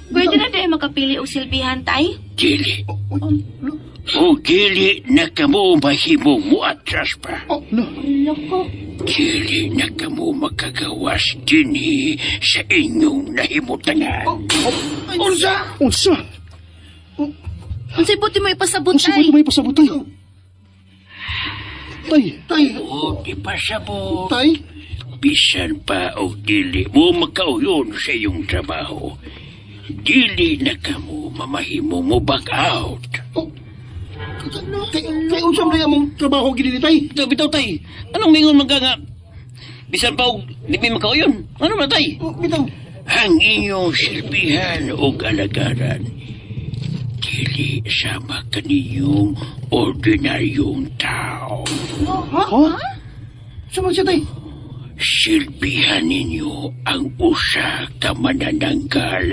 Pwede na tayo makapili og silbihan, tay? Dili. O dili na kamo mahimong muatras pa. Oh, no. Loko. Dili na kamo makagawas dinhi sa inyong nahimutangan. Unsa? Unsa? Unsay buti mo ipasabot, Unsa tay? ba may pasabot tay? Tay, tay, O ipasabot. tay. Bisan pa o dili mo makauyon sa iyong trabaho. Dili na kamo mamahimo mo back out. Oh. Kay, kay unsa man among trabaho gini ni tay? Bitaw, bitaw, tay. Anong mingon man ka nga? Bisan pa og di mi makauyon. Ano man, tay? Oh, bitaw. Ang inyong silbihan o alagaran, dili sama kaniyong ordinaryong tao. Ha? Sa man siya tay? Silbihan ninyo ang usa ka manananggal.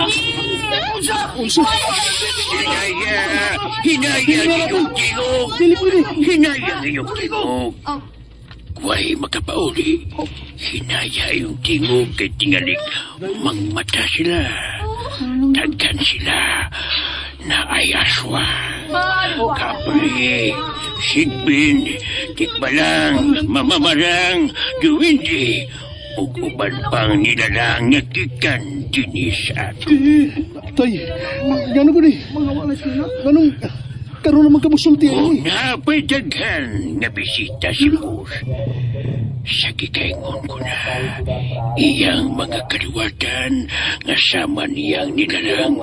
Unsa? Unsa? Hinaya! Hinaya ang inyong tingog! Dili pwede. Hinaya ang inyong tingog! Way makapauli. Hinaya yung tingog kay tingalik. Mangmata sila. Daghan sila na ay aswa. Kapre, sigbin, tikbalang, mamamarang, duwindi, ug uban pang nilalang nga gikan dinhi sa ato. Eh, tay, ngano ko ni? Nganong karon naman ka mosulti O ani? napay daghan nga bisita si Boss. Sa gikaingon ko na, iyang mga kaliwatan nga sama niyang nilalang.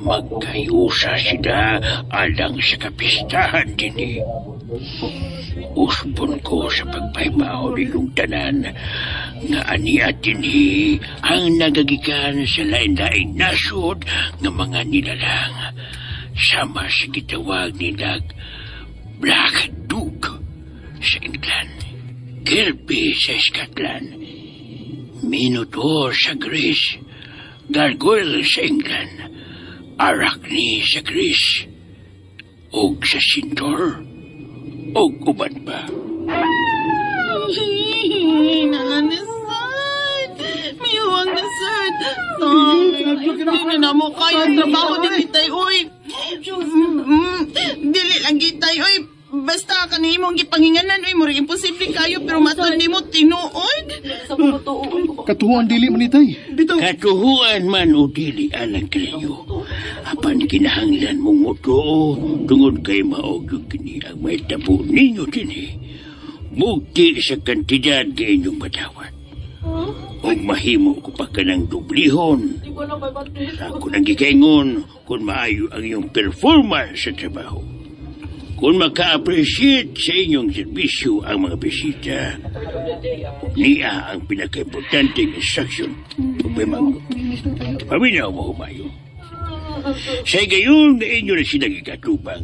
Magkayusa sila alang sa kapistahan dinhi. Usbon ko sa pagpaybaw ninyong tanan nga ania dinhi ang nagagikan sa lain-laing nasod nga mga nilalang sama sa gitawag nilag Black Duke sa England, Kirby sa Scotland, Minotaur sa Greece, Gargoyle sa England, Arachne sa Greece, ug sa Centaur, ug uban pa. Nanganasad. Miyuwang nasad. Tay, dili na mo kaya ang trabaho ni Kitay, uy. Dili lang gitay, uy. Basta kanimong gipanginganan, uy. Murag imposible kayo, pero matod nimo tinuod. Katuhuan dili man ni tay. Bitaw. Katuhuan man o dili alang kaninyo, apan kinahanglan mong mutuo tungod kay mao gyud kini ang may tabo ninyo dinhi. Mugti sa kantidad nga inyong madawat. Ug mahimo ko pa kanang dublihon. Sa ako nang gikaingon kung maayo ang iyong performance sa trabaho. Kung maka-appreciate sa inyong serbisyo ang mga bisita, niya ang pinaka-importanteng instruction. Ug paminaw mo humayo. Sa gayon nga inyo na silang ikatubang.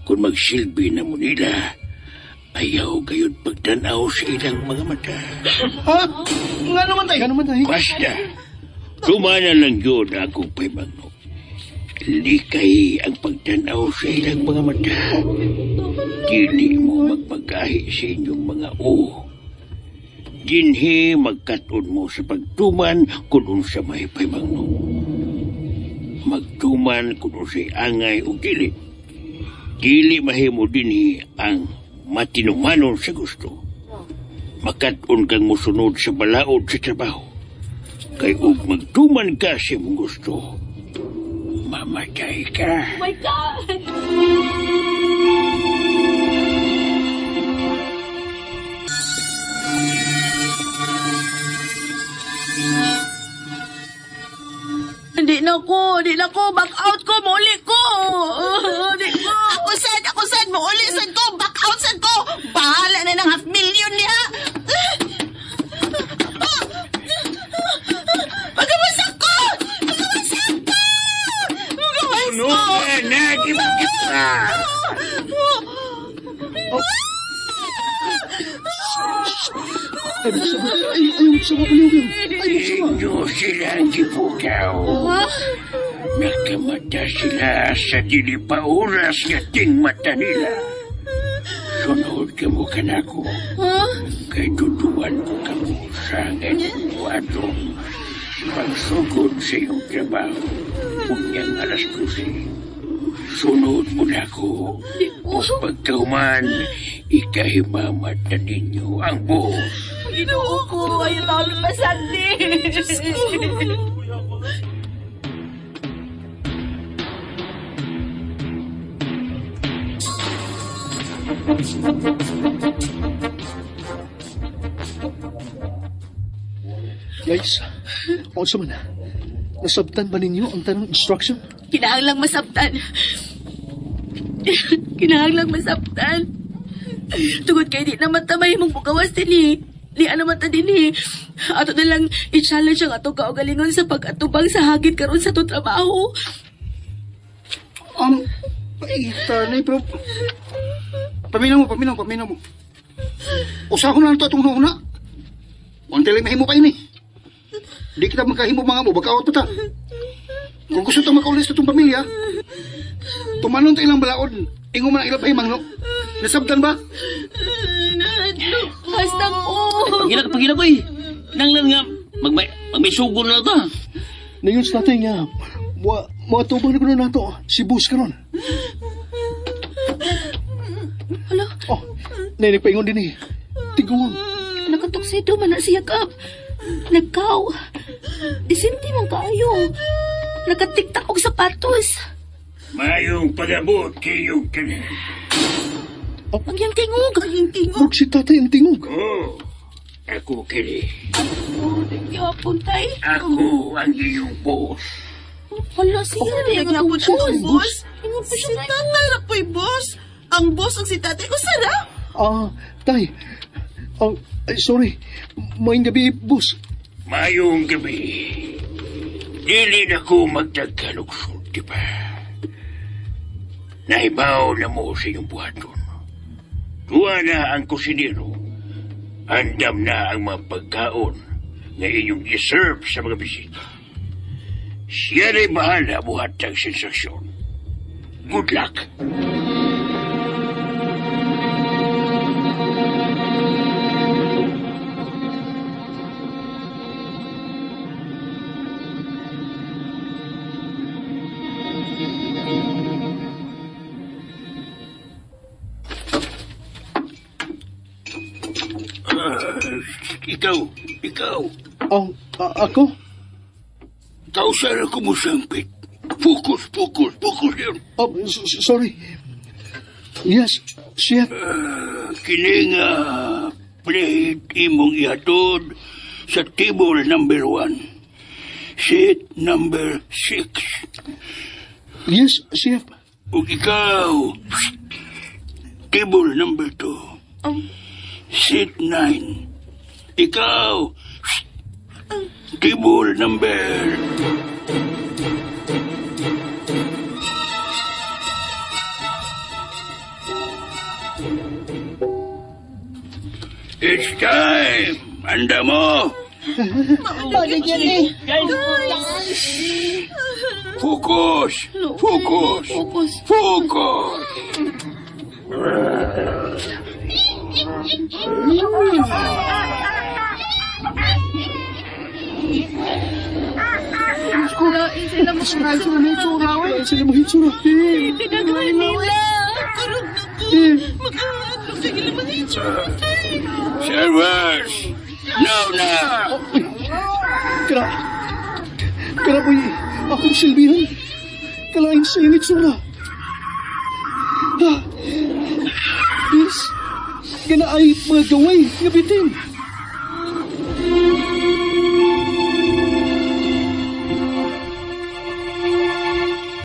Kung magsilbi na mo nila, ayaw gayon pagtanaw sa ilang mga mata. Ha? Ngano man tay? Ngano man tay? Basta, tumana lang yun akong paimangno. Likay ang pagtanaw sa ilang mga mata. Dili mo magpagahi sa inyong mga o. Dinhi magkat-on mo sa pagtuman kung unsa may paimangno. Magtuman kung unsay angay o dili. Dili mahimo dinhi ang matinumanon sa gusto. Makat-on kang musunod sa balaod sa trabaho. Kay ug magtuman ka sa imong gusto, mamatay ka. Oh my God! Hindi na ko, di na ko, back out ko, muli ko. Di ko. Ako sad, muuli sad ko, back out sad ko. Bahala na ng half million niya. Pagawasak ko! Pagawasak ko! Pagawas Ano ko! ka na, kita? Ay, magsama. Ay, ay, magsama baliw yun. Ay, magsama. Inyo silang gipukaw. Nakamata sila sa dili pa oras nga tingmata nila. Sunod ka mo kanako. Kay tutuan ko kamo sa Eduardong Pagsugod sa iyong trabaho, unyang alas 12. Sunod mo na ako. Di ko. O pagkahuman, ikahimamat na ninyo ang boss. Ginoo ko, ay lalo pa sandi. Diyos ko. Guys, unsa man? Nasabtan ba ninyo ang tanang instruction? Kinahanglang masabtan. Kinahanglang masabtan. Tungod kay di naman tamay mong bugawas din eh. Di ano man ta din eh. Ato na lang i-challenge ang atong kaugalingon sa pag-atubang sa hagit karon sa atong trabaho. Paita na pero... Paminaw mo, paminaw, paminaw mo. Usa ko na lang ito atong una. Unti lang mahimo pa ini. Di kita magkahimo mga mo, baka ta. Kung gusto itong makaulis sa itong pamilya, tumanon ta ilang balaod. Ingo man ang ilang pahimang, no? Nasabtan ba? Nahadlok ko. Basta ko. Pagila pagila ko eh. Nanglan nga magmay magmisugo na lang ta. Ngayon sa tatay nga, muatubang na ko na nato, si Bus karon. Hala, Oh, nainig paingon din eh. Tiguang. nakatuksido man na siya kap. Nagkaw. Disinti man kaayo. Nakatiktak og sapatos. Mayong pag-abot kayong tanan. Ang iyang tingog. Ang tingog. Murag si tatay ang tingog. Oh, ako kini. Oh, gyapon tay. Ako ang iyong boss. Hala, siya na yung Nagyapon atong ang boss. boss. Ingon po Si siya tay. tatay ra po'y boss. Ang boss ang si tatay. Usara. Ah, tay. Oh, ay, sorry. Maayong gabi, boss. Mayong gabi. Dili na ko magdaghan og sulti pa. Nahibaw na mo sa inyong buhaton. Tuwa na ang kusinero. Andam na ang mga pagkaon nga inyong iserve sa mga bisita. Siya na'y bahala buhat ang sensasyon. Good luck. Ah, ikaw, ikaw. Oh, ako? Ikaw sana kumusampit. Focus, focus, focus yun. Oh, sorry. Yes, chef. Kini nga plate imong ihatod sa table number 1. Seat number 6. Yes, chef. Ug ikaw, table number 2. Seat 9. Ikaw, table number. It's time! Anda mo! Focus! Focus! Focus. Focus! Lain sila mo. Ay, sila mo hitsura. Eh, Tinagahan nila. Kurog na ko. Makahadlok sa ilang mga itsura tay. Servers! Now na! Kara. Kara po'y akong silbihan. Kalain sa iyong itsura. Ha? Yes. Gana ay mga gaway nga bitin.